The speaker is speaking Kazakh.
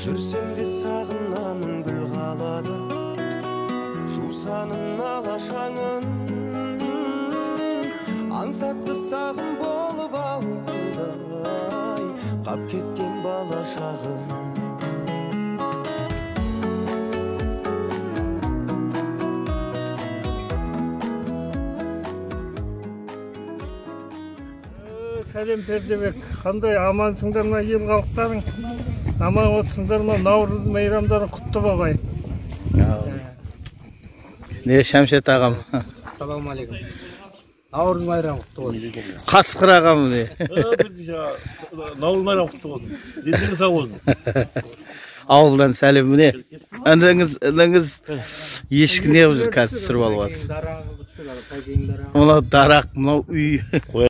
Жүрсем де сағынамын гүл қалады, жусанын ала шаңын. Аңсатты сағым болып ауылдай, қап кеткен бала шағым. Сәлем Пердебек, қандай амансыңдар ма, ел халықтарың? Аман отырсыңдар ма, наурыз мейрамдары құтты болғай. Не, Шәмшет ағам. Салам алейкум. Наурыз мейрамы құтты болсын. Қасқыр ағам не? Наурыз мейрамы құтты болсын. Дендеріңіз сау болсын. Ауылдан сәлем міне. Ініңіз ешкі не жүр, қазір түсіріп алып жатыр. Мынау дарақ, мынау үй.